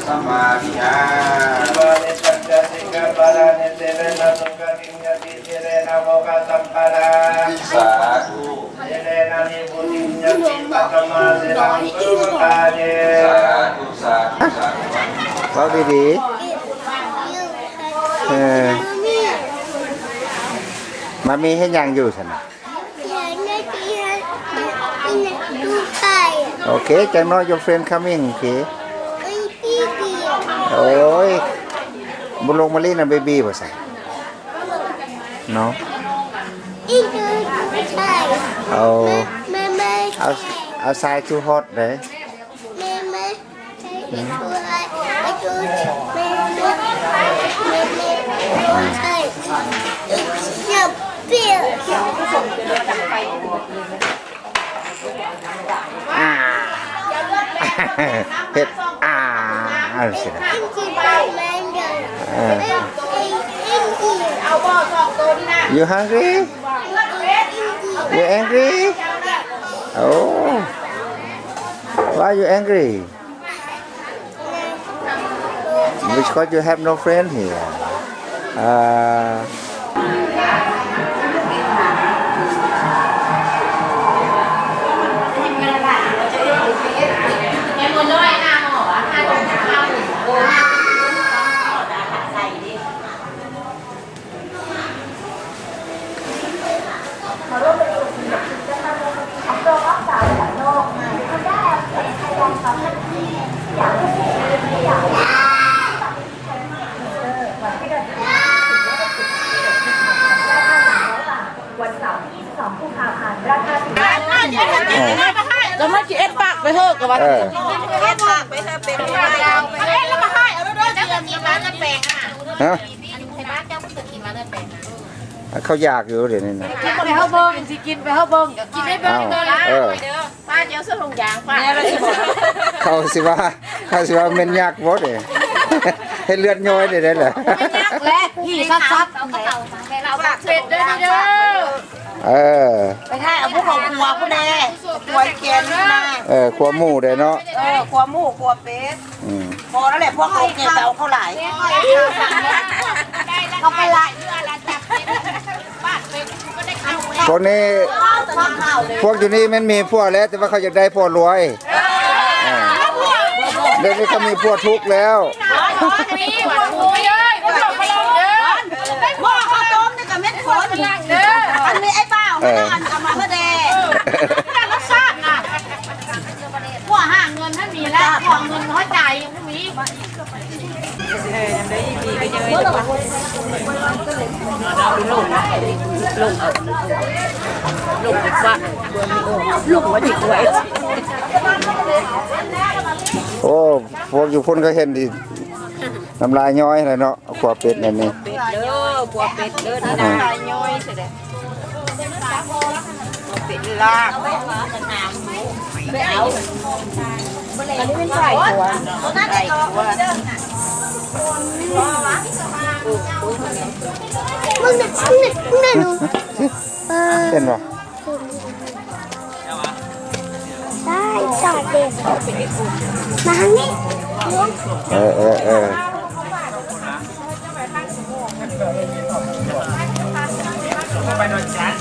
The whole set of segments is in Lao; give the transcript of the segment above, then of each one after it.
ສະມາທິຍາ ສາທຸ ສາທຸ ເວົ້າດີໆ ເອີ ມາມີເຮັດຫຍັງຢູ່ຊັ້ນນະ? ໂອເຄ ຈັກໜ້ອຍ your friend coming ໂອເຄ ໂອ້ຍ ບໍ່ລົງມາຫຼິ້ນນຳເບບີບໍ່ຊັ້ນ ເນາະ ເອົາ ເອົາ outside too hot ເດ້. ອ່າ ເຮັດ ອ່າ ຈັ່ງຊີ້ນະ ເອີ You hungry? You angry? Oh, why you angry? Because you have no friend here. ອ່າ ກໍມາຊິເອັດປາກໄປເຮີ້ ກໍວ່າ ເອີ ເອັດປາກໄປເຮີ້ ເປັນໄປ ເອັດແລ້ວມາໃຫ້ເອົາເດີ ເຈົ້າກໍກິນມາເຮືອນແປງຫັ້ນນະ ຮະ? ໃຫ້ບ້ານເຈົ້າກໍກິນມາເຮືອນແປງຫັ້ນນະ ເຂົາຢາກຢູ່ດຽວນີ້ນະ ກິນໄປເຮົາເບິ່ງ ຊິກິນໄປເຮົາເບິ່ງ ກິນໄດ້ເບິ່ງ ເອີ ເອີ ປ້າ ເຈົ້າສະຖົງຢາງປ້າ ເຂົາຊິວ່າ ເຂົາຊິວ່າແມ່ນຍັກບໍ່ເດ້ ເຮັດເລືອດຍ້ອຍໄດ້ແຫຼະ ແມ່ນຍັກແຫຼະ ຜີຊັດໆ ຝາກເປັດເດີ ເດີ ເອີ ໄປຖ່າຍເອົາພວກເຂົາຄົວພຸ້ນແດ່ ຄົວແກນນະ ເອີ ຄົວໝູເດ້ເນາະ ເອີ ຄົວໝູ ຄົວເປັດ ອືມ ພໍແລ້ວແຫຼະ ພວກເຂົາເກັບເອົາເຂົາຫຼາຍ ເຂົາກໍຫຼາຍ ພວກນີ້ ພວກຢູ່ນີ້ແມ່ນມີຜົວແລ້ວ ແຕ່ວ່າເຂົາຢາກໄດ້ຜົວລວຍ ເອີ ດຽວນີ້ເຂົາມີຜົວທຸກແລ້ວ ໝໍ້ເຂົ້າຕົ້ມນີ້ກໍແມ່ນຄົນ ອັນນີ້ໄອ້ບ່າວ ເອີ ອັນເອົາມາເພື່ອແດ່ ແຕ່ລະຊາດນະ ຜົວຫາເງິນຫັ້ນມີແລ້ວ ຜົວເງິນເຮົາຈ່າຍຍັງບໍ່ມີ ໂອ້ ພວກຢູ່ພຸ້ນກໍເຫັນດີ ນ້ຳລາຍຍ້ອຍແລ້ວເນາະ ເອົາຂົ້ວເປັດແນວນີ້ ເປັດເດີ ຂົ້ວເປັດເດີ ນ້ຳລາຍຍ້ອຍ ເປັນລາບ ໄປເອົາ ອັນນີ້ແມ່ນໄກ່ຕົວ ໄກ່ຕົວ ເບິ່ງເດີ ເບິ່ງເດີ ເບິ່ງເດີ ເຫັນບໍ່? ໄດ້ ຈອດເດັດ ມາທາງນີ້ ເອີ ເອີ ເອີ. ໄປດອນຈານ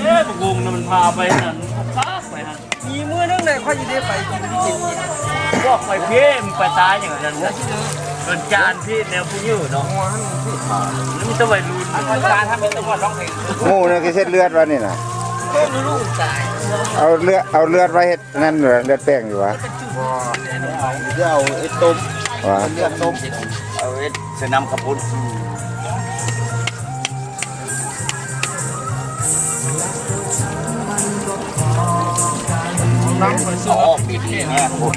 ເອີ ບັກວົງນະ ມັນພາໄປຫັ້ນ ພາໄປຫັ້ນ ມີມື້ໜຶ່ງໃດຂ້ອຍຊິໄດ້ໄປກິນ ກິນ ກິນ ບອກໄປເພ ມັນໄປຕາຍຫຍັງນັ້ນນະ ດອນຈານພີ້ແນວຜູ້ຢູ່ເນາະ ມັນມີແຕ່ໄວລຸ້ນ ດອນຈານທຳເປັນຕຳຫຼວດຮ້ອງເພງ ໝູ່ນີ້ຄືເສັ້ນເລືອດວ່ານີ້ນະ ເອົາເລືອດ ເອົາເລືອດໄວ້ເຮັດ ອັນນັ້ນເຫຼືອດແປ້ງຢູ່ຫວາ? ບໍ່ ດຽວເອົາເຮັດຕົ້ມ ຫວາ? ເລືອດຕົ້ມ ເອົາເຮັດໃສ່ນ້ຳເຂົ້າປຸ້ນ ນ້ຳມັນອອກດີໆ ແນ່ພຸ້ນ.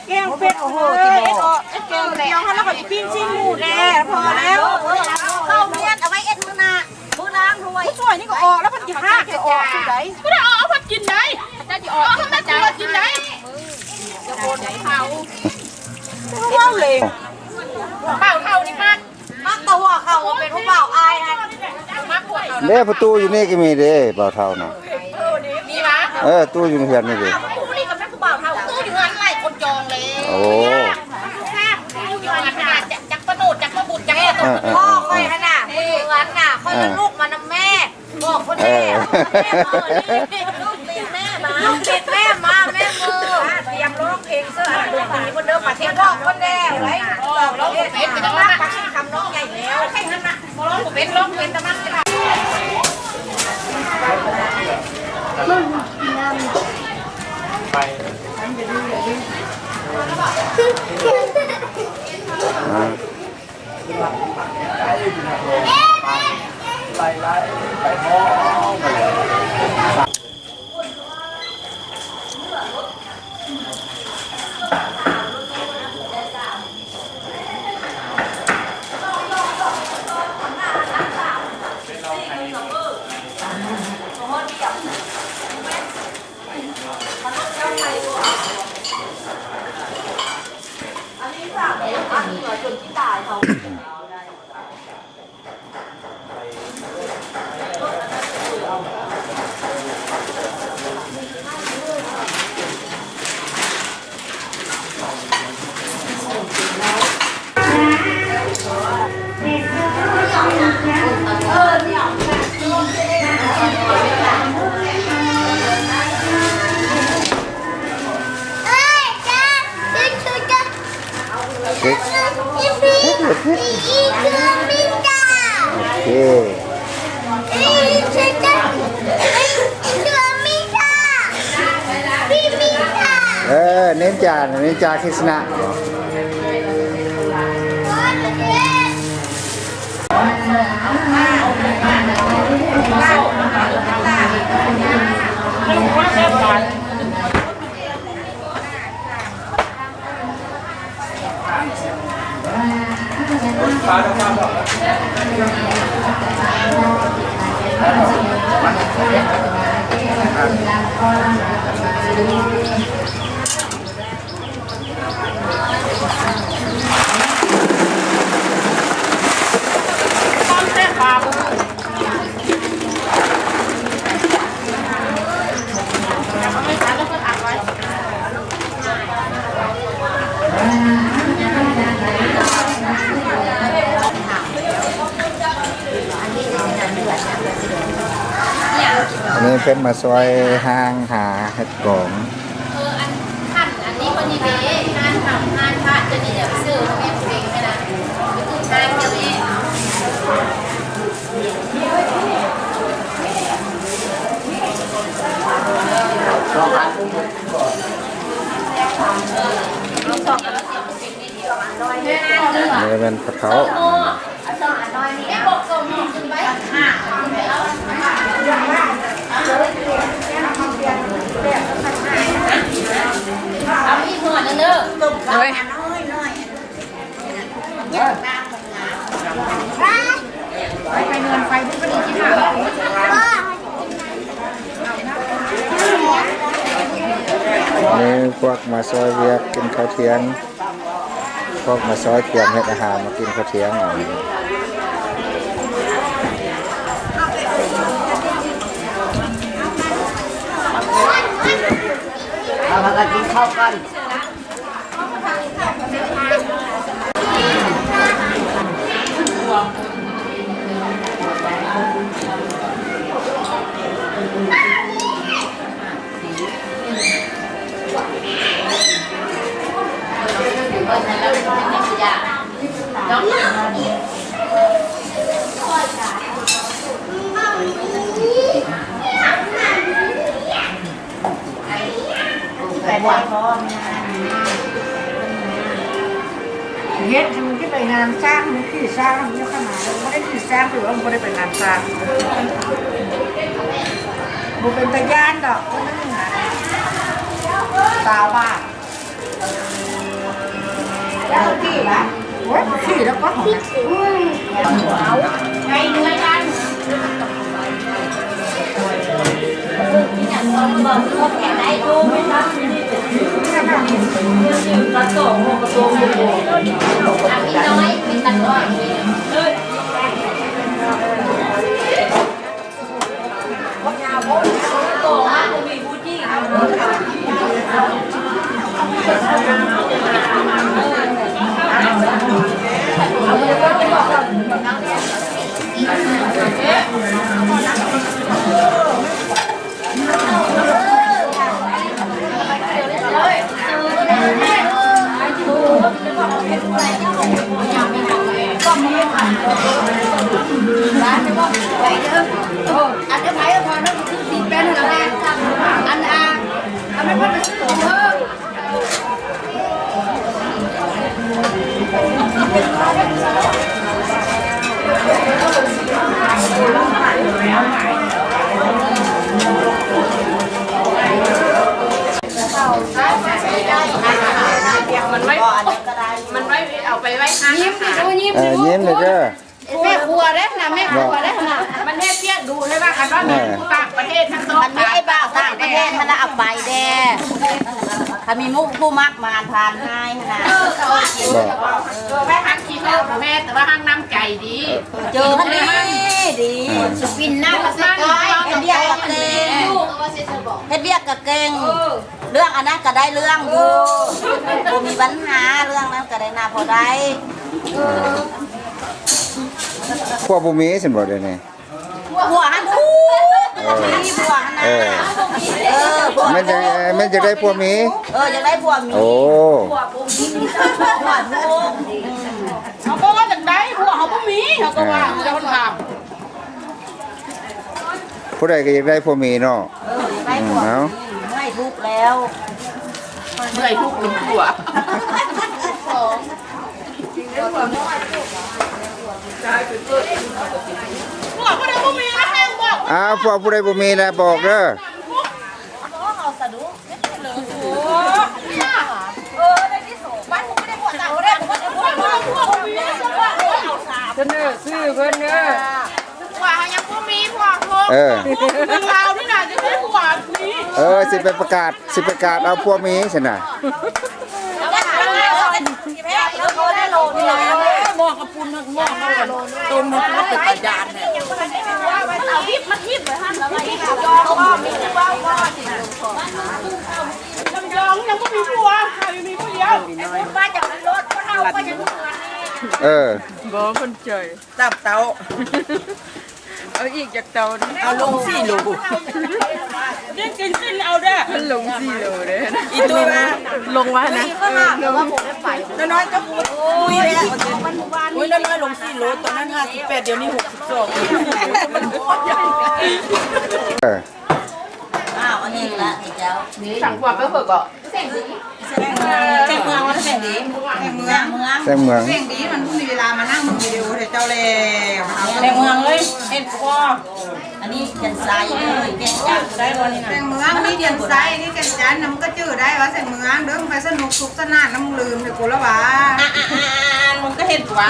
ແກງເປັດ ໂອ້ໂຫ ເອີ ແກງແຫຼ ເຈົ້າຫັ້ນລະກໍຊິປີ້ງຊີ້ນໝູແດ່ ພໍແລ້ວ. ເຂົ້າຮຽນເອົາໄວ້ເອັດມື້ໜ້າ ມື້ລ້າງຖ້ວຍ. ຜູ້ຊ່ວຍນີ້ກໍອອກແລ້ວ ເພິ່ນຊິຫາກຈະອອກຢູ່ໃດ. ບໍ່ໄດ້ອອກ ເພິ່ນກິນໄດ. ເຈົ້າຊິອອກ ເອົາ ເພິ່ນກິນໄດ. ເຈົ້າໂອນເຂົາ ເວົ້າເລີຍ. ເປົ່າເຖົ້ານີ້ມັກ ມັກແຕ່ຫົວເຂົາ ເປັນຜູ້ບ່າວອາຍຫັ້ນ. ເດ້ ປະຕູຢູ່ນີ້ກໍມີເດ້ ບ່າວເຖົ້ານະ. ມີຫວາ? ເອີ ຕູ້ຢູ່ເຮືອນນີ້ເດ້. ຕູ້ນີ້ກໍແມ່ນຜູ້ບ່າວເຖົ້າ ຕູ້ຢູ່ເຮືອນຫຼາຍຄົນຈອງເລີຍ. ໂອ້ ຈັກປະໂນດ ຈັກມາບຸດ ຈັກປະໂນດ. ພໍ່ຂ້ອຍຫັ້ນນະ ຢູ່ເຮືອນນະ ຂ້ອຍເອົາລູກມານຳແມ່ ບອກເພິ່ນແດ່. ລູກຕິດແມ່ມາ ລູກຕິດແມ່ມາ ແມ່ເມີ ຕຽມຮ້ອງເພງເສີດ ດນຕີເພິ່ນເດີ ປະເທດ ບອກເພິ່ນແດ່. ໄວ້ ບອກເພິ່ນ ເປັນຫຍັງວະ ປະເທດຄຳນ້ອງໃຫຍ່ແລ້ວ. ເອີ ນິນຈາ ນິນຈາ ຄິດຊະນະ. ອັນນີ້ເພິ່ນມາຊ່ວຍຮ່າງຫາເຮັດກອງ. ເອີ ອັນ ຄັນອັນນີ້ເພິ່ນນີ້ເດ້ ຮ້ານທຳ ຮ້ານພະ ຈະມີແນວເສີມແມ່ນເປັນຫັ້ນນະ ຄືຮ້ານເຈົ້າແມ່ ສອງອັນ ນີ້ແມ່ນພະເທົ້າ. ເອົາອີກໜ້ອຍໜຶ່ງເດີ. ໂດຍ ນີ້ພວກມາຊ່ອຍວຽກກິນເຂົ້າທ່ຽງ. ພວກມາຊ່ອຍກຽມເຮັດອາຫານມາກິນເຂົ້າທ່ຽງ. ເອົາ ພາກັນກິນເຂົ້າກັນ. ເຮັດໃຫ້ມັນຄືໄປງານຊ້າງ ມັນຄືຊ້າງຢູ່ຂ້າງໜ້າ ບໍ່ໄດ້ຄືຊ້າງ ຖືວ່າບໍ່ໄດ້ໄປງານຊ້າງ ບໍ່ເປັນຕາຢ້ານດອກ ຄົນໜຶ່ງນະ ຊາວບາດ. ອັນເດີໄຜເອີ ພໍເນາະ ຄືສີແປ້ນຫັ້ນລະແມ່ ອັນ ອາ ອັນນັ້ນເພິ່ນໄປຊື້ຂອງເດີ. ມັນໄວ້ ມັນໄວ້ ເອົາໄປໄວ້ຮ້ານອາຫານ ຍິ້ມ ເອີ ຍິ້ມເດີ. ແມ່ຄົວເດ້ນະ ແມ່ຄົວເດ້ນະ ມັນເຮັດວຽກດຸເລີຍວ່າ ຄັນວ່າມີ ເອີ ຜູ້ຕ່າງປະເທດ ຄັນມີໄອ້ບ່າວຕ່າງປະເທດຫັ້ນນະ ເອົາໄປແດ່ ຄັນມີໝູ່ຜູ້ມັກມາທານໃຫ້ຫັ້ນນະ ເອີ ໄວ້ຮັກຂີ້ເຫີແມ່ ແຕ່ວ່າຮັກນ້ຳໃຈດີ ເຈີຫັ້ນດີ ດີ ເອີ ປິ່ນໜ້າມາໃສ່ກ້ອຍ ເຮັດວຽກກະເກັ່ງ ເຮັດວຽກກະເກັ່ງ ເອີ ເລື່ອງອັນນັ້ນກະໄດ້ເລື່ອງຢູ່ ບໍ່ມີບັນຫາ ເລື່ອງນັ້ນກະໄດ້ໜ້າພໍໄດ້ ເອີ. ຜົວບໍ່ມີຊັ້ນບໍ່ ດຽວນີ້ ຜົວຫັ້ນ ເອີ ມີຜົວຫັ້ນນະ ເອີ ເອີ ຜົວ ແມ່ນຈະ ແມ່ນຈະໄດ້ຜົວມີ ເອີ ຢາກໄດ້ຜົວມີ ໂອ້ ຜົວບໍ່ມີ ຜົວທຸກ ເຮົາກໍວ່າຢາກໄດ້ ຜົວເຮົາບໍ່ມີ ເຮົາກໍວ່າ ເອີ ເຈົ້າຄົນຖາມ ຜູ້ໃດກໍຢາກໄດ້ຜົວເມເນາະ ເອີ ຢາກໄດ້ຜົວ ອືມ ເອົາ ເມື່ອຍທຸກແລ້ວ ເມື່ອຍທຸກນຳຜົວ ຜົວຜູ້ໃດບໍ່ມີນະ ໃຫ້ບອກ ອ້າວ ຜົວຜູ້ໃດບໍ່ມີນະ ບອກເດີ. ສະເໜີຊື່ເພິ່ນເດີ ຜົວເຮົາຍັງບໍ່ມີ ຜົວໂທ ເອີ ເປັນລາວນີ້ນະ ຈະໄດ້ຜົວນີ້ ເອີ ຊິໄປປະກາດ ຊິປະກາດເອົາຜົວມີຊັ້ນນະ ໝໍ້ກັບປຸ້ນ ໝໍ້ກັບຕົ້ມ ມັນເປັນຕາຢ້ານແທ້ ເອົາຮີບມາຮີບໄວ້ຫັ້ນລະ ລຳຍອງຍັງບໍ່ມີຜົວ ໃຜມີຜູ້ດຽວ ໄອ້ບຸນວ່າຈະມີລົດ ເຮົາກໍຍັງມີ ເອີ ບໍ່ສົນໃຈ ຕາມເຕົ້າ ເອົາອີກຈັກເຕົ້າໜຶ່ງ ເອົາລົງສີ່ໂລ ເຮັດກິນກິນເອົາເດີ ມັນລົງສີ່ໂລເດ້ ອີຕູ້ນະ ລົງວ່ານະ ເອີ ນ້ອຍໆ ກໍຄຸຍແລ້ວ ໂອ້ຍ ນ້ອຍໆ ລົງສີ່ໂລ ຕອນນັ້ນຫ້າສິບແປດ ດຽວນີ້ຫົກສິບສອງ ເອີ ອ້າວ ອັນນີ້ລະ ນີ້ເຈົ້າ ສັ່ງຄວາມໄປເພິ່ນກໍ ແຊງເມືອງ ແຊງເມືອງ ແຊງເມືອງ ແຊງເມືອງ ແຊງເມືອງ ແຊງດີ ມັນບໍ່ມີເວລາມານັ່ງເບິ່ງວິດີໂອໃຫ້ເຈົ້າແລ້ວ ແຊງເມືອງເອີຍ ເຮັດບໍ່ ອັນນີ້ແກ່ນໄຊເອີຍ ແກ່ນຈັນ ໄດ້ບໍ່ນີ້ນະ ແຊງເມືອງ ມີແກ່ນໄຊ ມີແກ່ນຈັນນະ ມັນກໍຈື່ໄດ້ວ່າແຊງເມືອງເດີ ໄປສະໜຸກສະໜານນຳລືມໃຫ້ກູລະຫວາ ອ່າໆໆ ມຶງກໍເຮັດຕົວະ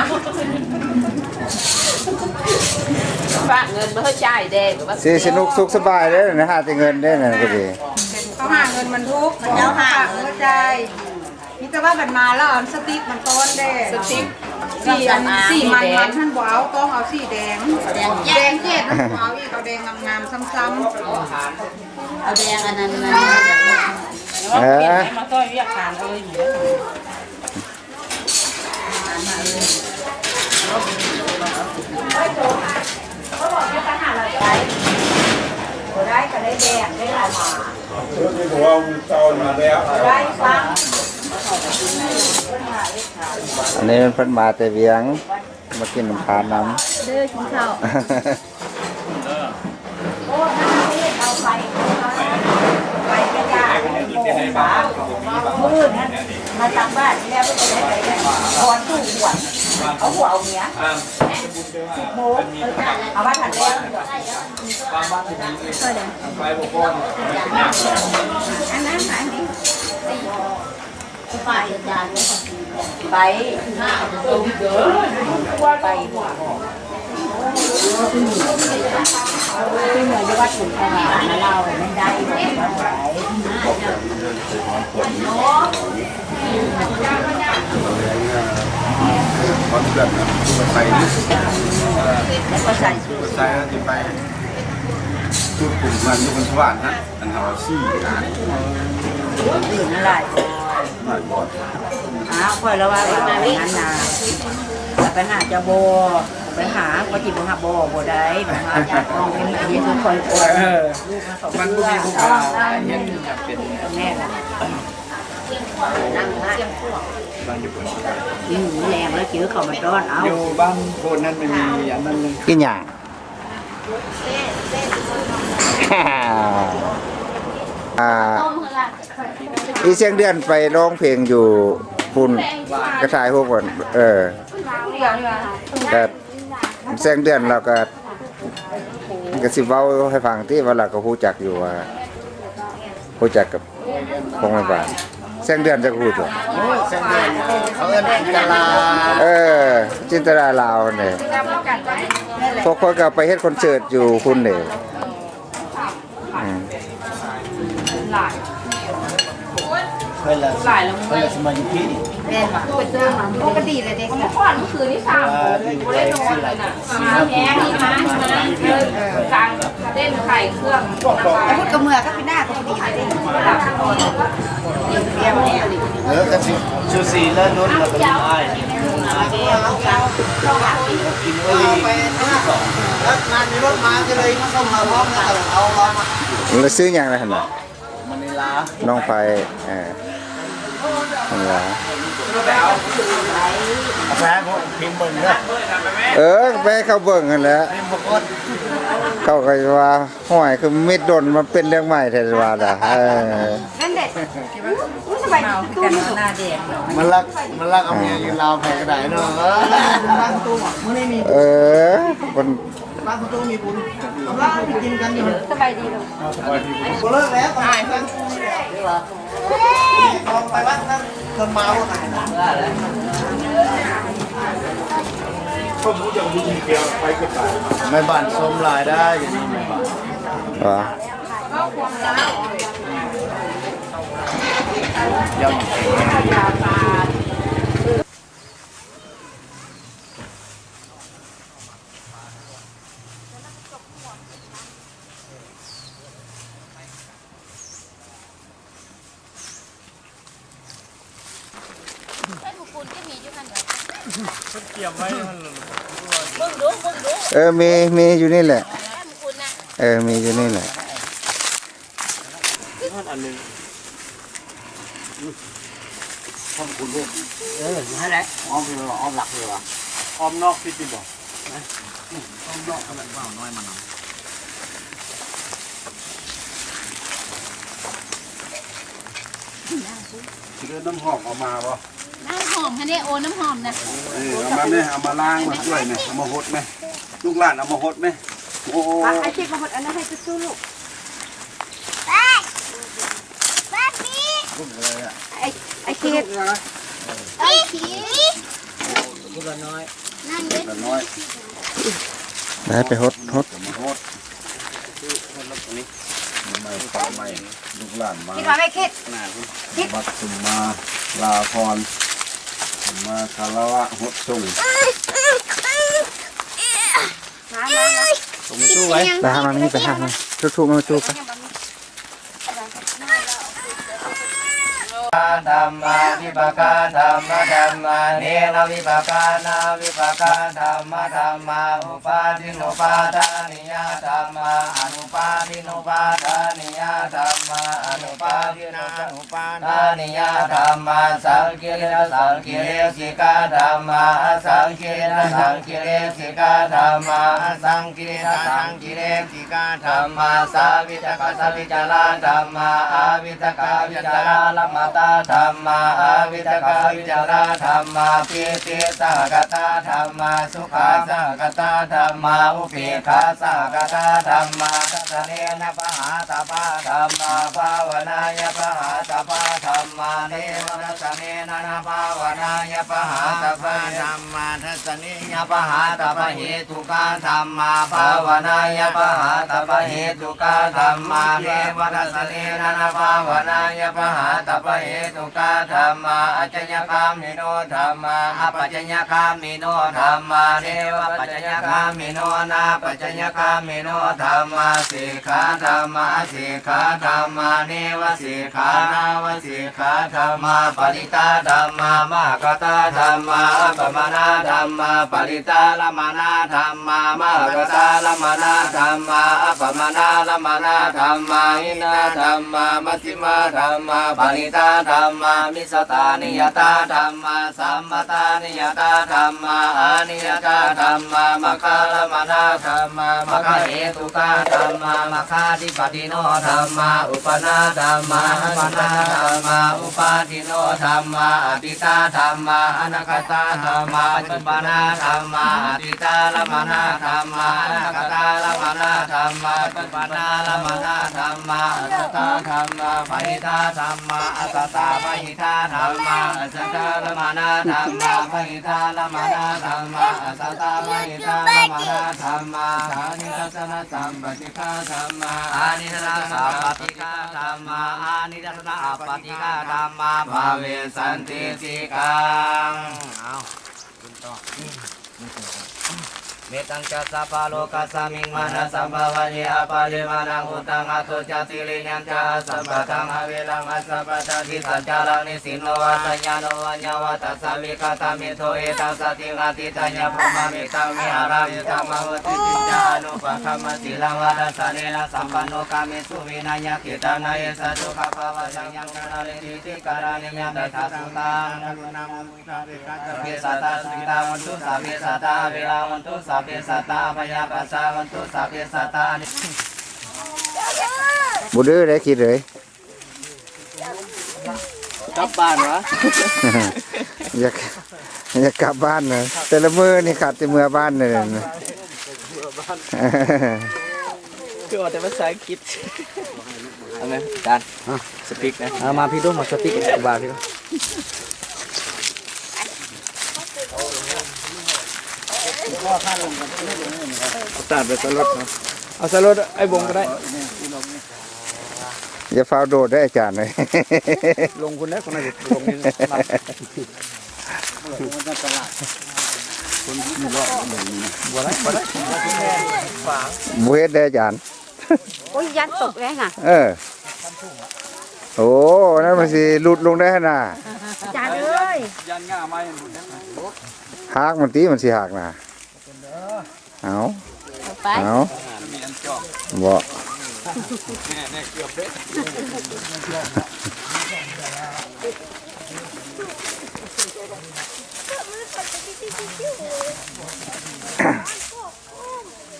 ຝາກເງິນມາໃຫ້ຈ່າຍແດ່ ຊິສະໜຸກສຸກສະບາຍເດ້ ຫາແຕ່ເງິນເດ້ ນັ້ນກໍດີ. ເຂົາຫາເງິນມັນທຸກ ເຂົາເຈົ້າຫາເງິນຈ່າຍ ມີແຕ່ວ່າບັດມາແລ້ວເອົາສະຕິກມັນຕ້ອນແດ່ ສະຕິກ ສີອັນ ສີມັນໆຫັ້ນບໍ່ເອົາ ຕ້ອງເອົາສີແດງ ແດງແຈ້ມ ແດງແຈ່ມນັ້ນບໍ່ເອົາອີກ ເອົາແດງງາມໆຊ້ຳໆ ເອົາແດງອັນນັ້ນ ເອີ ມາຊ່ອຍວຽກການເອີຍ. ອັນນີ້ເພິ່ນມາແຕ່ວຽງ ມາກິນນ້ຳທານນຳ ເດີ ກິນເຂົ້າ. ມື້ອື່ນຫັ້ນມາຕັກບາດ ແລ້ວເພິ່ນກໍໄດ້ໄປຖອນຕູ້ຫົວ ເອົາຜົວເອົາເມຍ ສິບໂມງ ເອົາມາທັນແລ້ວ ອັນນັ້ນ ອັນນີ້ ສະບາຍ ອາຈານ. ໄປ ໄປ ຄືເມື່ອຢູ່ວັດບຸນພະລານະ ລາວແມ່ນໄດ້ບໍ່ໄດ້ ຄວາມເຊື່ອນະ ໄປ ແລ້ວກໍໃສ່ ໃສ່ ຊິໄປ ຈຸດກຸ່ມເຮືອນຢູ່ເພິ່ນສະຫວ່ານນະ ອັນເຮົາຊີ້ນະ ອື່ນຫຼາຍບໍ່? ຫຼາຍບໍ່? ອ້າວ ຂ້ອຍລະວ່າ ວ່າອັນນັ້ນນະ ໄປຫາເຈົ້າບໍ່ ໄປຫາ ກໍຊິບໍ່ຮັບບໍ່ ບໍ່ໄດ້ ບໍ່ຫາ ເປັນເຮັດຄືຂ້ອຍກ່ອນ ເອີ ມັນບໍ່ມີຜູ້ພາເຮັດ ຈຳເປັນ ແມ່ນລະ ບາງຢູ່ພຸ້ນ ອືມ ແລງແລ້ວ ຈື່ເຂົ້າມາຕ້ອນ ເອົ້າ ຢູ່ບ້ານໂພນນັ້ນມັນມີອັນນັ້ນເລີຍ ກິນຫຍັງ? ອ່າ ອີແສງເດືອນໄປຮ້ອງເພງຢູ່ພຸ້ນ ກະຖ່າຍຮູບກັນ ເອີ ກະແສງເດືອນລາວກະ ກະຊິເວົ້າໃຫ້ຟັງຕິ ວ່າລາວກະຮູ້ຈັກຢູ່ວ່າ ຮູ້ຈັກກັບ ຂອງແມ່ບ້ານ ແສງເດືອນຈັກຮູ້ຕົວະ ໂອ້ຍ ແສງເດືອນ ເຂົາເອີ້ນຈິນຕະລາ ເອີ ຈິນຕະລາລາວຫັ້ນແຫຼະ ພວກຂ້ອຍກໍໄປເຮັດຄອນເສີດຢູ່ພຸ້ນເດ້ ອືມ ຫຼາຍ ຂ້ອຍລະ ຂ້ອຍລະຊິມາຢູ່ພີ້ນີ້ ແມ່ນບໍ່? ເປັນເຈີມາ ໂອ້ ກໍດີແລ້ວເດ້ ເມື່ອຄືນນີ້ ສາມໂມງ ບໍ່ໄດ້ນອນເລີຍນະ ມາແຮງ ມາ ມາ ເອີ ການເຕັ້ນໄຂ່ເຄື່ອງ ແລ້ວພຸ້ນກໍເມືອກັບພີ່ນາກໍພໍດີເດ້ ເອີ ກໍຊິຊູຊີແລ້ວນຸ້ນ ແລ້ວກໍອ້າຍ ກິນໂອລີ ແລ້ວງານມີລົດມາ ກໍເລີຍສົ່ງມາພ້ອມ ແລ້ວກໍເອົາລາວມາ ແລ້ວຊື້ຫຍັງນະຫັ້ນນະ? ມະນິລາ ນ້ອງໄພ ເອີ ມະນິລາ ເອົາໄປໃຫ້ພວກພິມເບິ່ງເດີ ເອີ ໄປໃຫ້ເຂົາເບິ່ງຫັ້ນແຫຼະ ພິມບໍ່ກົດ ເຂົາກໍຊິວ່າ ຫ້ວຍ ຄືມິດດົນມາເປັນເລື່ອງໃໝ່ແທ້ວ່າດາ ເອີ ນັ້ນເດ ມັນລັກ ມັນລັກເອົາເມຍຢູ່ລາວໃຜກໍໄດ້ເນາະ ເອີ ມັນ ບ້ານປະຕູມີບຸນ ກຳລັງໄປກິນກັນຢູ່ ສະບາຍດີລູກ ບໍ່ເລີກແລ້ວ ຕາຍເພິ່ນ ອອກໄປວັດນັ້ນ ເພິ່ນມາບໍ່ໄດ້ ແມ່ບ້ານຊົມຫຼາຍໄດ໋ ຢູ່ນີ້ແມ່ບ້ານ ຫວາ ເອີ ມີ ມີຢູ່ນີ້ແຫຼະ ເອີ ມີຢູ່ນີ້ແຫຼະ. ນັ້ນອັນໜຶ່ງ ອືມ ທຳຄຸນເດ້ ເອີ ນັ້ນແຫຼະ ອ້ອມເລີຍວ່າ ອ້ອມຫຼັກເລີຍວ່າ ອ້ອມນອກຜິດຕິບໍ່? ນະ ອ້ອມນອກ ເອົາແບບວ່ານ້ອຍມານຳ ຊິເດີນນ້ຳຫອມເອົາມາບໍ່? ນ້ຳຫອມຫັ້ນເດ້ ໂອ ນ້ຳຫອມນະ ເອີ ເອົາມາແມ່ ເອົາມາລ້າງມາຖ້ວຍແມ່ ເອົາມາຫົດແມ່ ລູກຫຼານເອົາມາຫົດແມ່ ໂອ້ ອາ ໄອ້ເຈັກມາຫົດອັນນັ້ນໃຫ້ຕູ້ໆລູກ ລຸ້ນເລີຍອະ ໄອ້ ໄອ້ເຈັກ ລຸ້ນລະນ້ອຍ ໄປ ໄປຫົດ ຫົດ ມາຫົດ ໃໝ່ ໃໝ່ ລູກຫຼານມາ ຄິດວ່າແມ່ຄິດ ບັດຊຸມມາ ລາພອນ ມາຄາລະວະຫົດສົງ ມາ ມາ ມາ ສົ່ງຕູ້ໄວ້ ໄປຫາມາມີ ໄປຫາມາ ທຸກໆມາຈູໄປ ທຳມາ ວິປາກາ ທຳມະ ທຳມາ ເນນະ ວິປາການາ ວິປາກາ ທຳມະ ທຳມາ ອຸປາທິນອຸປາທານິຍາ ທຳມາ ອະນຸປາທິນອຸປາທານິຍາ ທຳມາ ອະນຸປາທິນາ ປາທານິຍາທຳມາ ສັງກິເລສະ ສັງກິເລສິກາທຳມາ ອະສັງກິເລສະ ສັງກິເລສິກາທຳມາ ອະສັງກິເລສະ ສັງກິເລສິກາທຳມາ ສາວິຕະກະ ສະວິຈາລາທຳມາ ອະວິຕະກະ ອະວິຈາລາລະມະຕາທຳມາ ອະວິຕະກະ ອະວິຈາລາທຳມາ ປີຕິສະຫະກະຕາທຳມາ ສຸຂາສະຫະກະຕາທຳມາ ອຸເປກຂາສະຫະກະຕາທຳມາ ທັດສະເນນະ ປະຫາຕະປາທຳມາ ພາວະນາຍະ ປະຫາຕະປາທຳ ທຳມາ ເນວະທັດສະເນນະ ພາວະນາຍະ ປະຫາຕະປະເຫຕຸ ທຳມາ ທັດສະເນຍະ ປະຫາຕະປະເຫຕຸກາ ທຳມາ ພາວະນາຍະ ປະຫາຕະປະເຫຕຸກາ ທຳມາ ເນວະທັດສະເນນະ ພາວະນາຍະ ປະຫາຕະປະເຫຕຸກາ ທຳມາ ອັດຈະຍະກາມິໂນ ທຳມາ ອັບປັດຈະຍະກາມິໂນ ທຳມາ ເນວະປັດຈະຍະກາມິໂນ ນາປັດຈະຍະກາມິໂນ ທຳມາ ສິກຂາ ທຳມາ ອະສິກຂາ ທຳມາ ເນວະສິກຂາ ນາວະສິກ ຂາ ທຳມາ ປະລິຕາ ທຳມາ ມະຫະກະຕາ ທຳມາ ອັບປະມານາ ທຳມາ ປະລິຕາລະມານາ ທຳມາ ມະຫະກະຕາລະມານາ ທຳມາ ອັບປະມານາລະມານາ ທຳມາ ຫິນາ ທຳມາ ມັດສິມາ ທຳມາ ປະລິຕາ ທຳມາ ມິສຕານິຍະຕາ ທຳມາ ສຳມະຕານິຍະຕາ ທຳມາ ອານິຍະຕາ ທຳມາ ມັກຂາລະມານາ ທຳມາ ມັກຂະເຫຕຸກາ ທຳມາ ມັກຂາທິ ປະຕິໂນ ທຳມາ ອຸປະນາ ທຳມາ ອະປະນາ ທຳມາ ອຸປາທິໂນ ທຳມາ ອະຕິຕາ ທຳມາ ອະນາກະຕາ ທຳມາ ປັດຈຸປະນາ ທຳມາ ອະຕິຕາລະມະນາ ທຳມາ ອະນາກະຕາລະມະນາ ທຳມາ ປັດຈຸປະນາລະມະນາ ທຳມາ ອັດສະຕາ ທຳມາ ປະຫິຕາ ທຳມາ ອັດສະຕາ ປະຫິຕາ ທຳມາ ອັດສະຕາລະມະນາ ທຳມາ ປະຫິຕາລະມະນາ ທຳມາ ອັດສະຕາ ປະຫິຕາລະມະນາ ທຳມາ ອານິທັດສະນະ ສຳປະຕິ ກາ ທຳມາ ອານິທັດສະນະ ສຳປະຕິກາ ທຳມາ ອານິທັດສະນະ ອະປະຕິກາ ທຳມາ ພະເວສັນຕິ ສິກຂາ ເອົາ ເມຕັງຈະ ສັບພະໂລກັດສະມິງ ມານະສັມພະວະເຍ ອະປະລິມານາ ອຸດຕັງອະຕຸດຈະ ຕິລິຍັນຈະ ອະສັມປະທັງ ອະວິລັງ ອະສັບປະທາ ຕິສັນຈາລັງ ນິ ສິນໂນ ວາສະຍາໂນ ວະຍາວະ ຕັດສະ ວິກະຕະ ເມໂທ ເອຕັງ ສະຕິງ ອະທິຖາຍະ ພຸມມະເມຕັງ ວິຫາຣະ ເມຕັງ ມະໂຫຕິ ຕິດຈາ ອະນຸປະກຳມະ ສີລັງ ວະດາສະເນນະ ສຳປັນໂນ ກາເມສຸ ວິນະຍະ ກິດຕະນະ ເອສະ ສຸຂະພາວະ ສັງຍັງ ຄະນະເລ ທິຕິກະລະນິຍະ ເມທາ ສຸຕາ ກະລຸນາ ມຸທິຕາ ເບກຂາ ສັບເພ ສັດຕາ ສຸຂິຕາ ໂຫນຕຸ ສັບເພ ສັດຕາ ອະເວລາ ໂຫນຕຸ ສັບເພ ສັດຕາ ອະພະຍາປັດຊາ ໂຫນຕຸ ສັບເພ ສັດຕາ ອະນິ ບໍ່ດື້ເດ້ ຄິດເລີຍ ກັບບ້ານຫວາ? ຢາກ ຢາກກັບບ້ານນະ ແຕ່ລະມື້ນີ້ຄັກແຕ່ເມືອບ້ານນີ້ ຄືເວົ້າແຕ່ພາສາອັງກິດ ເອົາແມ່ ຈານ ຮະ ສະປິກນະ ເອົາມາພີ້ດູ ມາສະປິກ ບາພີ້ດູ ເອົາຕາດໄປໃສ່ລົດເນາະ ເອົາໃສ່ລົດ ໄອ້ບົງກໍໄດ້. ຢ່າຟ້າວໂດດເດີອາຈານເອີຍ ລົງພຸ້ນແຫຼະ ຄົນນັ້ນລົງນີ້ ບໍ່ໄດ້ ບໍ່ໄດ້ ບໍ່ເຮັດເດີອາຈານ ໂອ້ຍ ຢ້ານຕົກເດ້ນະ ເອີ ໂອ້ ນັ້ນມັນຊິຫຼຸດລົງໄດ້ຫັ້ນນະ ອາຈານເອີຍ ຢ້ານງ່າໄມ້ ຫາກມັນຕິ ມັນຊິຫາກນະ. ເອົາ ເອົາໄປ ເອົາ ບໍ່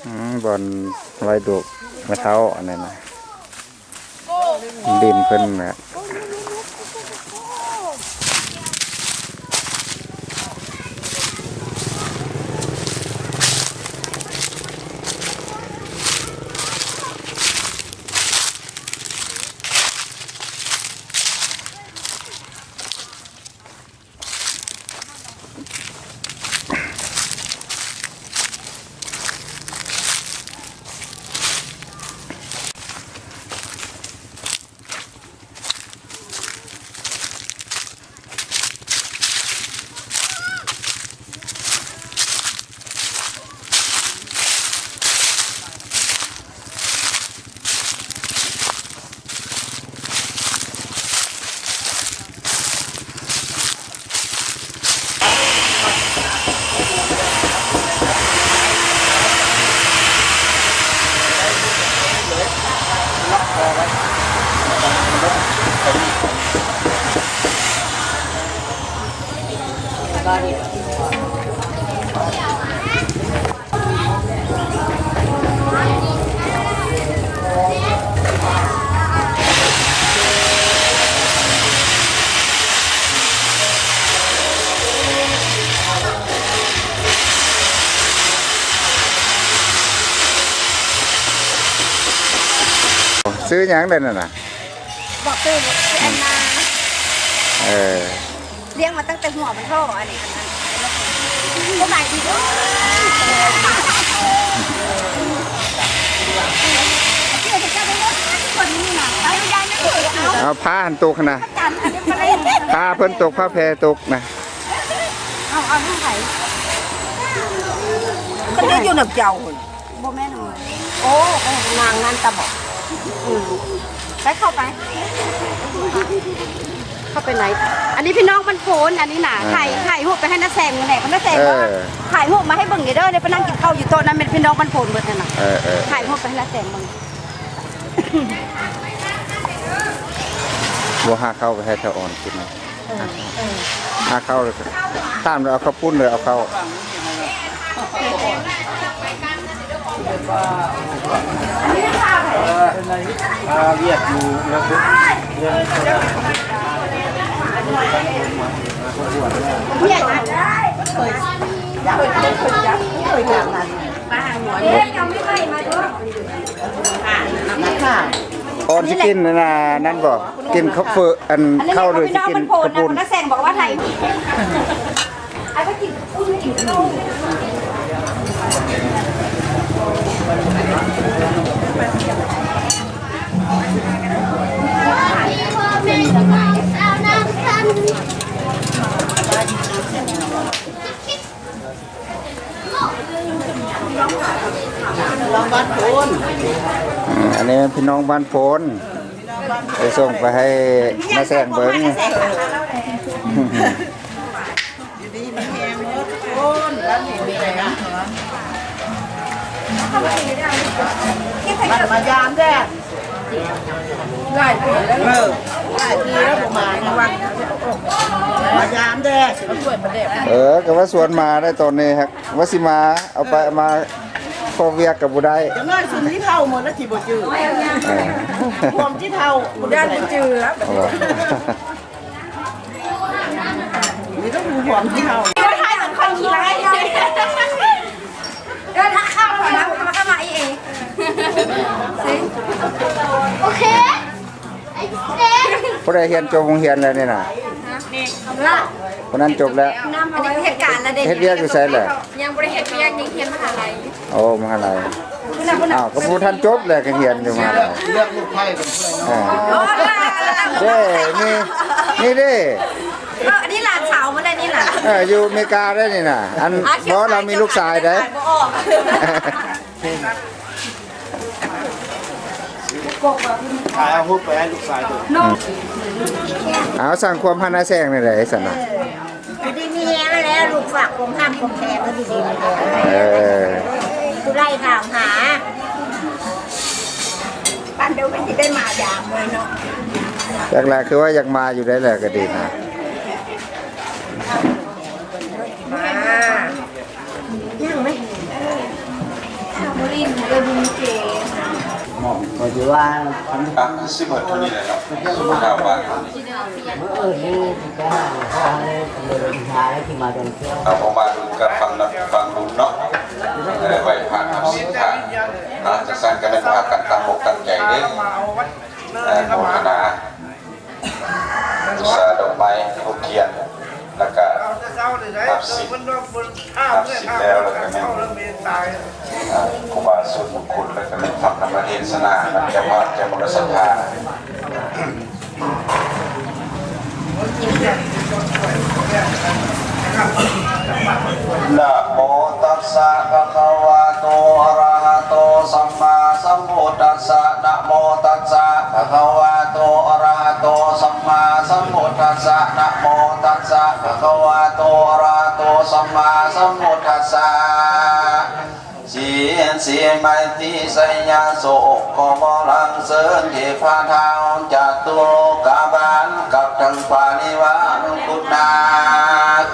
ອືມ ບ່ອນໄວ້ດູກແມ່ເຖົ້າ ອັນນັ້ນນະ. ດິນເພິ່ນນະ. ຊື້ຫຍັງໄດ້ນັ້ນນະ? ບໍ່ຊື້ ບໍ່ຊື້ ອັນນາ. ເອີ ລ້ຽງມາຕັ້ງແຕ່ຫົວມັນເທາະ ອັນນີ້ ອັນນັ້ນ ສະບາຍດີເດີ. ເອົາຜ້າຫັ້ນຕົກຫັ້ນນະ ຜ້າເພິ່ນຕົກ ຜ້າແພຕົກນະ. ເອົາ ເອົາຂອງໃຜ? ມັນໄດ້ຢູ່ນຳເຈົ້າພຸ້ນ. ບໍ່ແມ່ນ ໂອ້ ໂອ້ ນາງນັ້ນຕາບອດ. ອືມ ໄປ ເຂົ້າໄປ ເຂົ້າໄປໃນ. ອັນນີ້ພີ່ນ້ອງບ້ານໂພນ ອັນນີ້ນະ. ເອີ ຖ່າຍ ຖ່າຍຮູບໄປໃຫ້ນ້າແສງ ແຫຼະ ນ້າແສງ ເອີ ວ່າຖ່າຍຮູບມາໃຫ້ເບິ່ງເດີ ໄດ້ໄປນັ່ງກິນເຂົ້າຢູ່ໂຕະນັ້ນ ແມ່ນພີ່ນ້ອງບ້ານໂພນເບິດຫັ້ນນະ. ເອີ ເອີ ຖ່າຍຮູບໄປໃຫ້ນ້າແສງເບິ່ງ. ບໍ່ຫາເຂົ້າໄປໃຫ້ສາວອອນກິນນະ. ເອີ ເອີ ຫາເຂົ້າ ຖາມເອົາເຂົ້າປຸ້ນ ຫຼືເອົາເຂົ້າ? ເອີ ຫາວຽກຢູ່ ອອນຊິກິນອັນນັ້ນບໍ່? ກິນເຂົ້າເຝີ ອັນ ອັນນີ້ ເຂົ້າ ຫຼືຊິກິນເຂົ້າປຸ້ນ? ນ້າແສງບອກວ່າໄທ ອືມ ອັນນີ້ແມ່ນພີ່ນ້ອງບ້ານໂພນ ໄປສົ່ງໄປໃຫ້ນ້າແສງເບິ່ງ. ຢູ່ດີມີແຮງເບິດທຸກຄົນ ບ້ານມາຢາມແດ່. ຫຼາຍປີແລ້ວ ເອີ ຫຼາຍປີແລ້ວບໍ່ມາວັດ ມາຢາມແດ່. ເອີ ກໍວ່າຊວນມາໄດ້ຕອນນີ້ ຫາກວ່າຊິມາ ເອົາໄປເອົາມາ ພໍວຽກກໍບໍ່ໄດ້. ຈັກໜ້ອຍຊຸມນີ້ເຖົ້າໝົດແລ້ວ ຊິບໍ່ຈື່ ເອີ ພວມທີ່ເຖົ້າ ຢ້ານບໍ່ຈື່ແລ້ວ. ມີແຕ່ຜູ້ພວມທີ່ເຖົ້າ ໄທມັນຄົນຂີ້ຮ້າຍ. ເດີນທາງເຂົ້າແລ້ວ ມາເຂົ້າມາອີເອ ໂອເຄ. ຜູ້ໃດຮຽນຈົບໂຮງຮຽນແລ້ວນີ້ນະ? ຜູ້ນັ້ນຈົບແລ້ວ. ອັນນີ້ເຮັດການແລ້ວເດ້. ເຮັດວຽກຢູ່ໃສແລ້ວ? ຍັງບໍ່ໄດ້ເຮັດວຽກ ຍັງຮຽນມະຫາໄລ. ໂອ້ ມະຫາໄລ. ອ້າວ ກໍບໍ່ທັນຈົບແລ້ວ ກໍຮຽນຢູ່ມະຫາໄລ. ເລືອກລູກໃພ້ເປັນເພື່ອນເນາະ. ເອີ ເດ້ ມີ ນີ້ເດ້. ເອີ ອັນນີ້ຫຼານສາວບໍ່ໄດ້ນີ້ນະ. ເອີ ຢູ່ອາເມລິກາໄດ້ນີ້ນະ. ອັນ ບໍ່ ລາວມີລູກຊາຍໄດ໋. ຖ່າຍເອົາຮູບໄປໃຫ້ລູກຊາຍເບິ່ງ. ເອົາ ສ້າງຄວາມຮັກນ້າແສງນີ້ແຫຼະ ຊັ້ນນະ. ຢູ່ດີມີແຮງແລ້ວ ລູກຝາກຄວາມຮັກຄວາມແພງໄວ້ດີໆ. ເອີ ຜູ້ໃດຖາມຫາ ປານເດີເພິ່ນຊິໄດ້ມາຢາມເລີຍເນາະ. ຈັກລະ ຄືວ່າຢາກມາຢູ່ໄດ໋ແຫຼະ ກໍດີນະ. ມາ ຍັງໄໝ? ບໍ່ຫຼິ້ນເລີຍ ບໍ່ມີເກ. ກໍຊິວ່າ ອ່ະ ຄືຊິເບິດເທົ່ານີ້ແຫຼະເນາະ. ເມື່ອນີ້ຊິໄປຫາ ຫາ ຫາທີ່ມາທ່ອງທ່ຽວ ເອົາ ບໍ່ມາດຸນກັບຝັ່ງ ຝັ່ງລຸນເນາະ. ເອີ ໄຫວ້ພະນັບສິນທານ. ອ່ະ ຈັ່ງຊັ້ນກໍແມ່ນພາກັນຕັ້ງອົກຕັ້ງໃຈເດີ້. ເອີ ໂມທະນາ ບູຊາດອກໄມ້ທູບທຽນ ແລ້ວກະຮັບສິນ ຮັບສິນແລ້ວ ແລ້ວກະແມ່ນ ອ່າ ຄູບາສູດມຸງຄຸນ ແລ້ວກະແມ່ນຟັງທຳມະເທດສະໜານຳເຈົ້າພາບ ເຈົ້າມະນຸດສັດທາ. ນະໂມຕັດສະ ພະຄະວະໂຕ ອະຣະຫະໂຕ ສຳມາສຳພຸດທັດສະ. ນະໂມຕັດສະ ພະຄະວະໂຕ ອະຣະຫະໂຕ ສຳມາສຳພຸດທັດສະ. ນະໂມຕັດສະ ພະຄະວະໂຕ ອະຣະຫະໂຕ ສຳມາສຳພຸດທັດສະ. ສິນສີໄມຕີໄຊຍະໂສກ ຂໍບອກຫຼັງເຊີນເທບພະເທົາຈະຕຸໂລກາບານ ກັບທັງປະລິວານຄຸນນາກ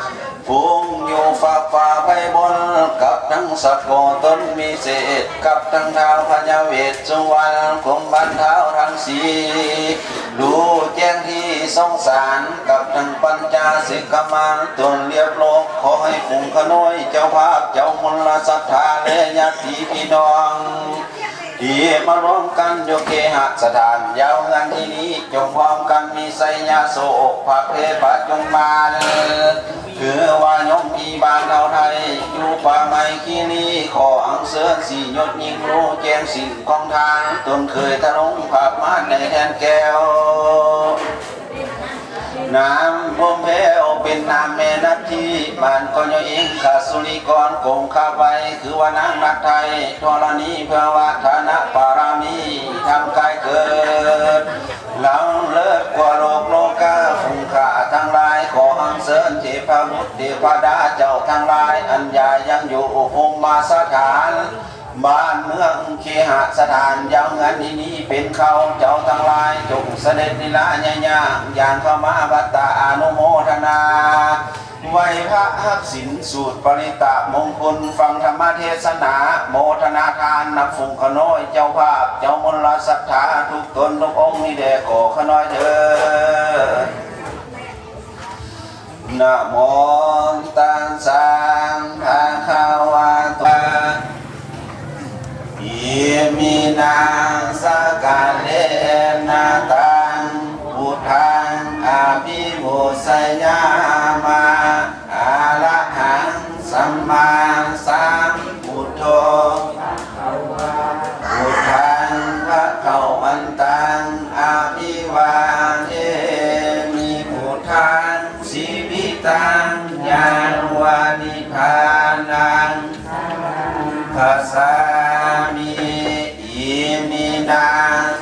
ຝູງຢູ່ຟາກຟ້າໄພບົນ ກັບທັງສັດໂກຕົນວິເສດ ກັບທັງທ້າວພະຍາເວດສຸວັນ ກຸມມານທ້າວທັງສີ່ ຮູ້ແຈ້ງທີ່ສົງສານ ກັບທັງປັນຈາສິກຂະມານ ຕົນລຽບໂລກ ຂໍໃຫ້ຝູງຂະນ້ອຍເຈົ້າພາບ ເຈົ້າມຸນລະສັດທາ ແລະ ຍາດຕິພີ່ນ້ອງ ທີ່ມາລວມກັນຢູ່ເຄຫະສະຖານ ຢາວເຮືອນທີ່ນີ້ ຈົ່ງພ້ອມກັນມີໄຊຍະໂຊກ ພະເພພະຈົງມານ ຄືວ່າໂຍມພີ່ບ້ານເຮົາໄທ ຢູ່ປ່າໄມ້ຄີລີ ຂໍອັນເຊີນສີຍົດຍິ່ງຮູ້ແຈ້ງສິນຂອງທ່ານ ຕົນເຄີຍທະລົງພະມານໃນແທ່ນແກ້ວ ນ້ຳພົມແພ້ວເປັນນ້ຳແມ່ນາທີ ບ້ານກໍຍ້ອຍເອງ ຂະສຸລິກອນກົງຄາໄວ ຄືວ່ານາງນາໄທ ທໍລະນີເພື່ອວັດທະນະບາລະມີ ທັງກາຍເກີດ ລຳເລີດກວ່າໂລກໂລກາ ຝູງຂ້າທັງຫຼາຍ ຂໍອັນເຊີນເທພະບຸດເທພະດາເຈົ້າທັງຫຼາຍ ອັນຢາຍັງຢູ່ໂອໂຮມມາສະຖານ ບ້ານເມືອງເຄຫະສະຖານ ຢາວເຮືອນທີ່ນີ້ເປັນເຂົາເຈົ້າທັງຫຼາຍ ຈົ່ງສະເດັດນິລາຍາຍາ ຍ່າງເຂົ້າມາວັດຕາອະນຸໂມທະນາ ໄຫວ້ພະຮັບສິນ ສູດປະລິຕະມົງຄຸນ ຟັງທຳມະເທສະໜາ ໂມທະນາທານນຳຝູງຂະນ້ອຍເຈົ້າພາບ ເຈົ້າມົນລະສັດທາ ທຸກຕົນທຸກອົງນີ້ແດ່ ຂໍຂະນ້ອຍເທີດ. ນະໂມຕັດສະ ພະຄະວະໂຕ ອິມິນາ ສັກກາເລນະຕັງ ພຸດທັງ ອະພິວາເທນະ ອະລະຫັງ ສຳມາສຳພຸດໂທ ພຸດທັງ ພະຄະວັນຕັງ ອະພິວາເທມິ ພຸດທັງ ຊີວິຕັງ ຍາວານິບພານັງ ສະລັງ ຄັດສາມິ ອິມິນາ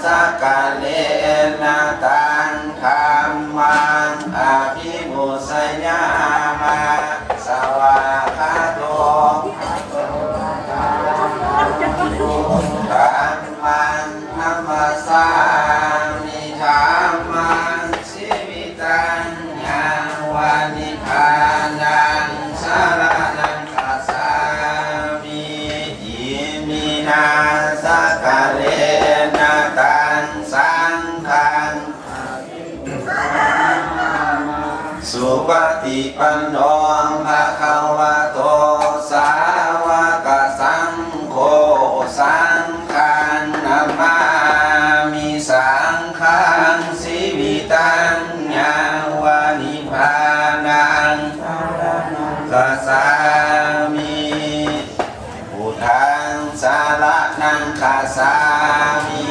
ສັກກາເລນະຕັງ ທຳມັງ ອະພິວາເທນະ ສະວາຄາໂຕ ທຳມັງ ນະມັດສາມິ ທຳມັງ ຊີວິຕັງ ຍາວານິບພານັງ ສະລະນັງ ຄັດສາມິ ອິມິນາ ສັກກາເລນະຕັງ ສັງຄັງ ສຸປະຕິປັນໂນ ພະຄະວະໂຕ ສາວະກະສັງໂຄ ສັງຄັງ ນະມາມິ ສັງຄັງ ຊີວິຕັງ ຍາວານິບພານັງ ຄັດສາມິ ພຸດທັງ ສະລະນັງ ຄັດສາມິ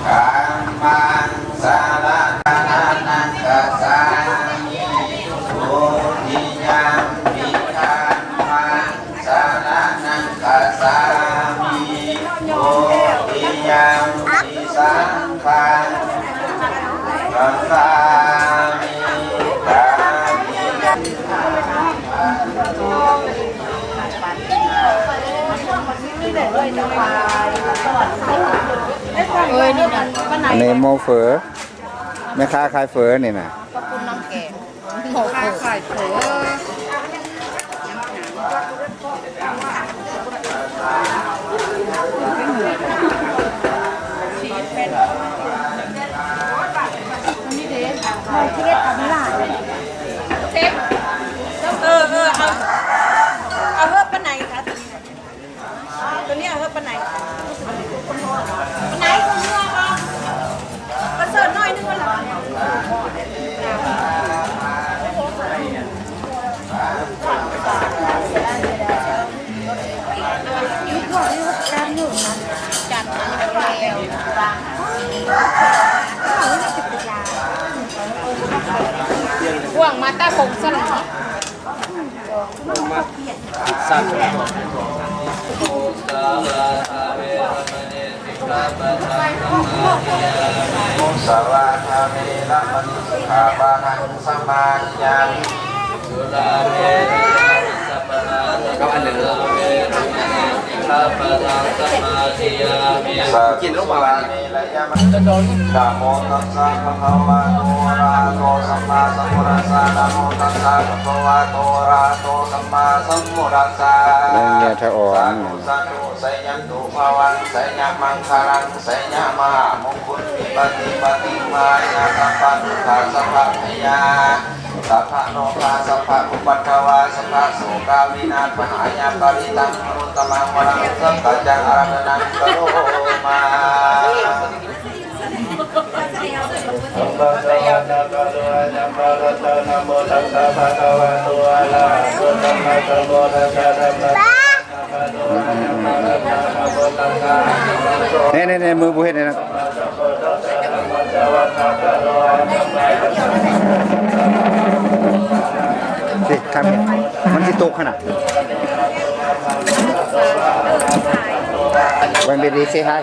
ທຳມັງ ສະລະນັງ ຄັດສາມິ ທຸຕິຍຳປິ ທຳມັງ ສະລະນັງ ຄັດສາມິ ທຸຕິຍຳປິ ສັງຄັງ ຄັດສາມິ ຕາຕິຍຳ ເອີຍ ນີ້ນະ ອັນນີ້ໝໍ້ເຝີ ແມ່ຄ້າຂາຍເຝີນີ້ນະ ຂອບຄຸນນ້ອງແກງ ໝໍ້ເຝີ ຄ້າຂາຍເຝີ. ເອີ ເອີ ເອົາ ເອົາເຮີບປານໃດຄະ? ຕົວນີ້ເອົາເຮີບປານໃດ? ປານໃດ? ປະເສີດໜ້ອຍໜຶ່ງຫັ້ນລະ. ຫວ່າງມາຕາຄົງຊັ້ນ. ສາວາທາເວລະມະນີ ສິກຂາປະທັງສະມາທິຍາມິ. ສຸລາເມລະຍະມັດສະປະນາທານາ ເວລະມະນີ ສິກຂາປະທັງສະມາທິຍາມິ. ສາທຸ ສຸລາເມລະຍະມັດສະ ນະໂມຕັດສະ ພະຄະວະໂຕ ອະລະຫະໂຕ ສຳມາສຳພຸດທັດສະ. ນະໂມຕັດສະ ພະຄະວະໂຕ ອະລະຫະໂຕ ສຳມາສຳພຸດທັດສະ. ສາທຸ ສາທຸ ໄຊຍັນຕຸພະວັງ ໄຊຍະມັງຄະລັງ ໄຊຍະມະຫາມຸງຄຸນ ວິປັດຕິປະຕິງພາຍະ ສັບປະທຸກຂະ ສັບພະໄພຍາ ສັບພະໂລກາ ສັບພະອຸປັດທະວາ ສັບພະໂສກາ ວິນາດ ພະຫາຍາ ປະລິຕັງ ອະນຸດຕະມັງ ວະລັງ ສັກກະຈັງ ອະລັງກະນັງ ກະໂຣມາ. ແນ່ໆໆ ມືບໍ່ເຮັດແນ່ນະ ຊິທຳ ມັນຊິຕົກຫັ້ນນະ When baby say hi.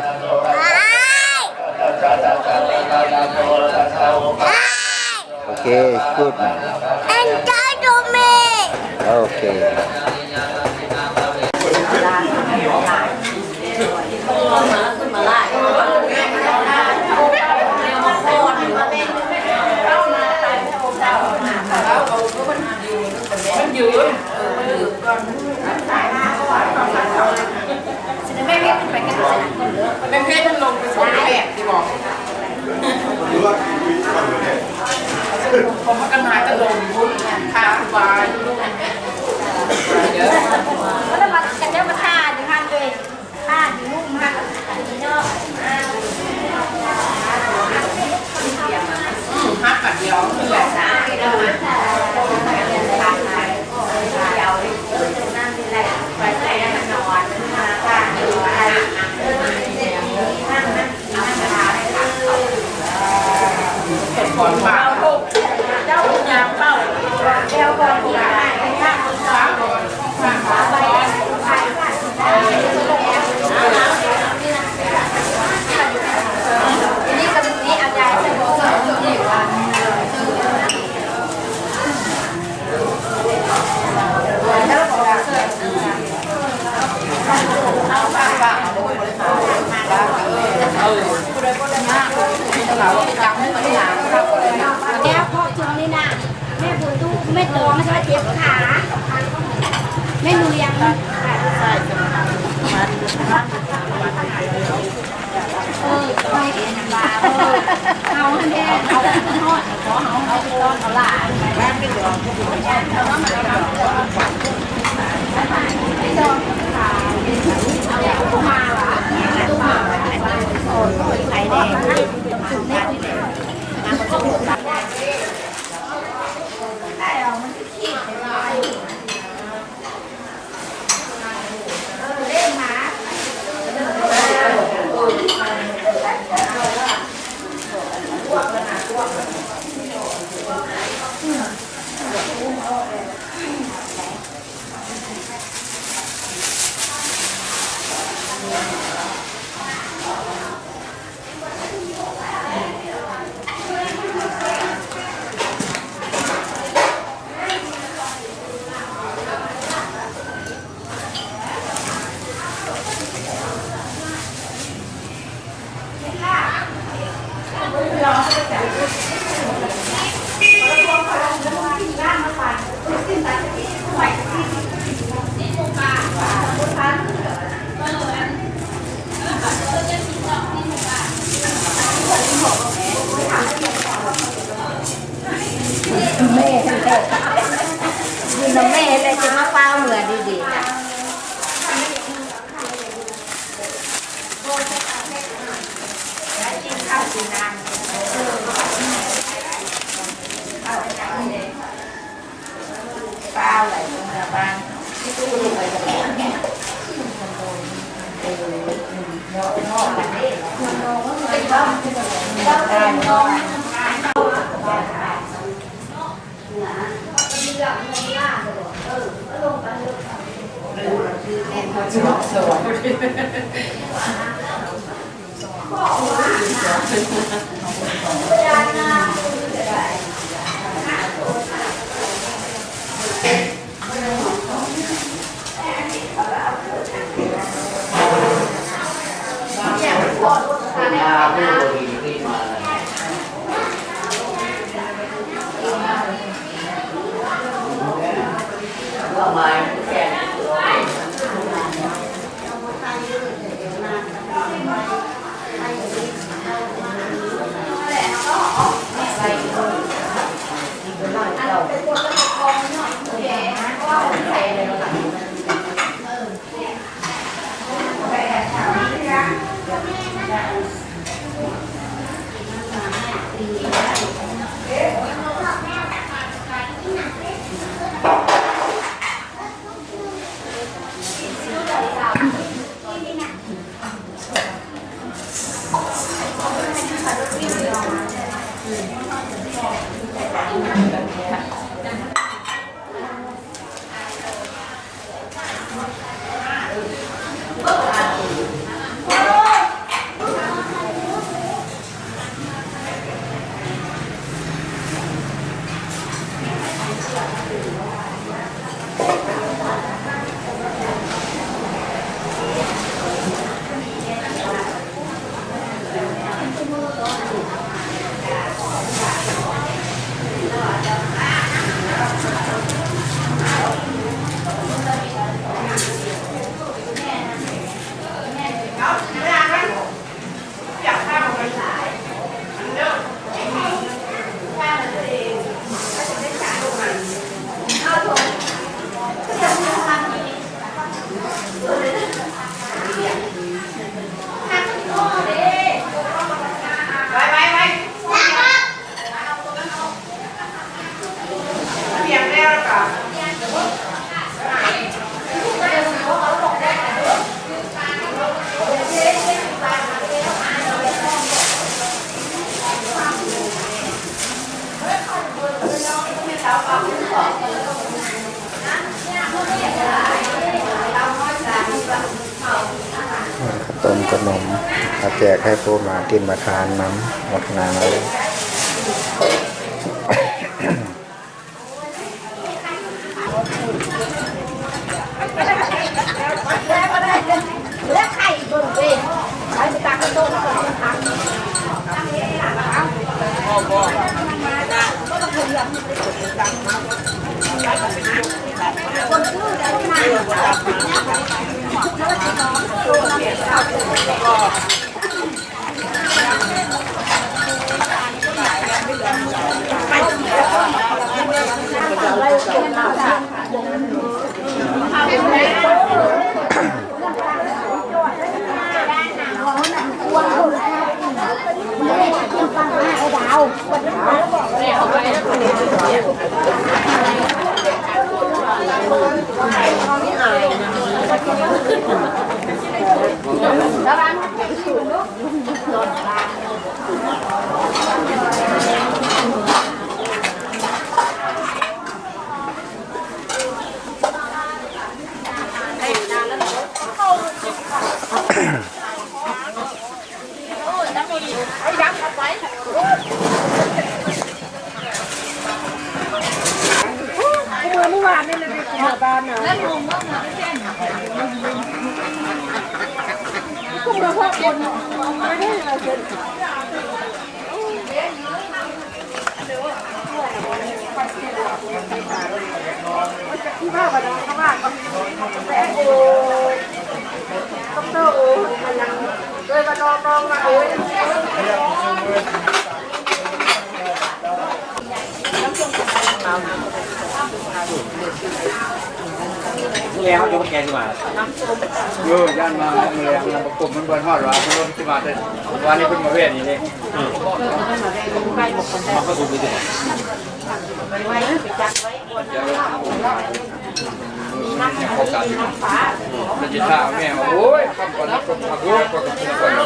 ໂອເຄ good. And talk to me. ໂອເຄ ມັນຢືນ. ແມ່ເພັດມັນລົງໄປສົ່ງແຂກຕິບໍ? ເຂົາພາກັນຫາແຕ່ດົມພຸ້ນ ຄາບາຍ. ແລ້ວມາກັນເດີ ມາທາຢູ່ຫັ້ນເລີຍ ທາຢູ່ລຸ່ມຫັ້ນເນາະ. ອືມ ຮັກກັນດຽວນັ້ນແຫຼະ. ແມ່ບຸນຕູ້ ແມ່ຕອງ ມັນຈະເຈັບຂາ ແມ່ໜູລ້ຽງມັນ. ເອີ ເຮົາຫັ້ນແຫຼະ ເອົາຮອດ ເອົາ ເອົາໄປຕ້ອນເອົາຫຼານ. ແມ່ ຢູ່ນຳແມ່ແຫຼະ ຈຶ່ງມາຟ້າວເມືອດີໆ. ໃສ່ ຂະໜົມ ເອົາແຈກໃຫ້ຜູ້ມາກິນມາທານນຳ ອະນຸໂມທະນານຳ. ມື້ແລງເຮົາຈະມາແກງດີກວ່າ. ເອີ ຢ້ານມາມື້ແລງນຳບັກກົບມັນບໍ່ຮອດວ່າ ເພິ່ນຊິມາແຕ່ວານນີ້ ເພິ່ນມາແວ່ນີ້ເດ້. ເອີ ມັນກໍສຸກຢູ່ຕິ. ເຂົາກັນຢູ່ ເພິ່ນຊິຖ້າແມ່. ໂອ້ຍ ຄ່ຳກ່ອນນະ ຄ່ຳ ໂອ້ຍ ຂ້ອຍກໍກິນກ່ອນ.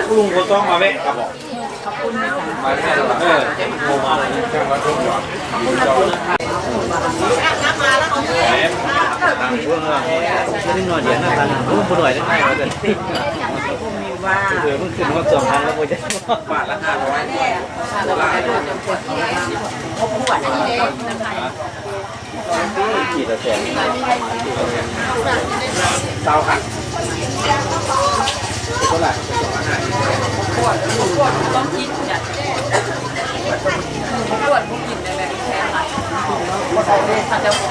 ລຸງບໍ່ຕ້ອງມາແວະກັບບໍ່? ມາແລ້ວ ເອີ ບໍ່ມາແລ້ວ ຈັ່ງວ່າທຸກວ່າ. ເອີ ເດັກນ້ອຍດຽວນະ ທ່ານ ໂອ້ ບໍ່ໜ້ອຍເດ້ ເອີ ມັນຂຶ້ນຮອດສອງພັນແລ້ວ ບໍ່ຈັກ ບາດລະຫ້າຮ້ອຍ. ກີ່ລະແສນ ຊາວພັນ ເທົ່າໃດ? ຕ້ອງກິນ ປວດບໍ່ກິນໄດ້ແຫຼະ ແພງຫຼາຍ.